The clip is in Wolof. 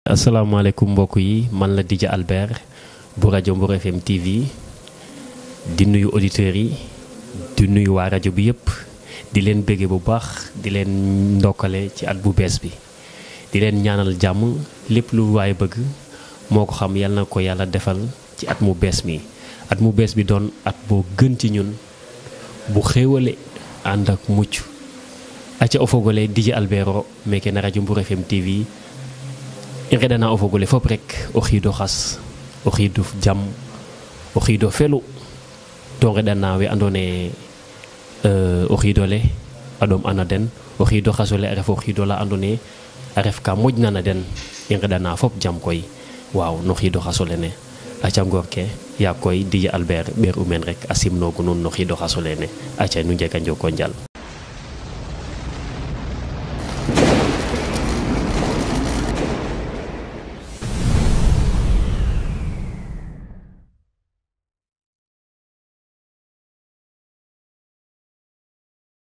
asalaamaaleykum mbokk yi man la DJ Albert bu rajo Mbour FM TV di nuyu auditeurs yi di nuyu waa rajo bi yëpp di leen béggee bu baax di leen ndokkale ci at bu bees bi di leen ñaanal jàmm lépp lu waaye bëgg moo ko xam yal na ko yàlla defal ci at mu bees mi at mu bees bi doon at boo gën ci ñun bu xéewale ànd ak mucc acca o fogole DJ Albert meke na rajo Mbour FM TV i nqeɗana o fogole fop rek o xiido xas o xiido jam o xiido felu to nqeɗana we andoona yee o xiidole a ɗom ana den o xiido xasole a ref o xiido la andoona yee a ref ka moƴna na den i nqeɗana fop jam koy waaw no xiido xasole ne aca ngoor ke yaag koy DJ Albert ɓeer u meen rek a simnoogu nuun no xiido xasole ne aca nu njega njoko njal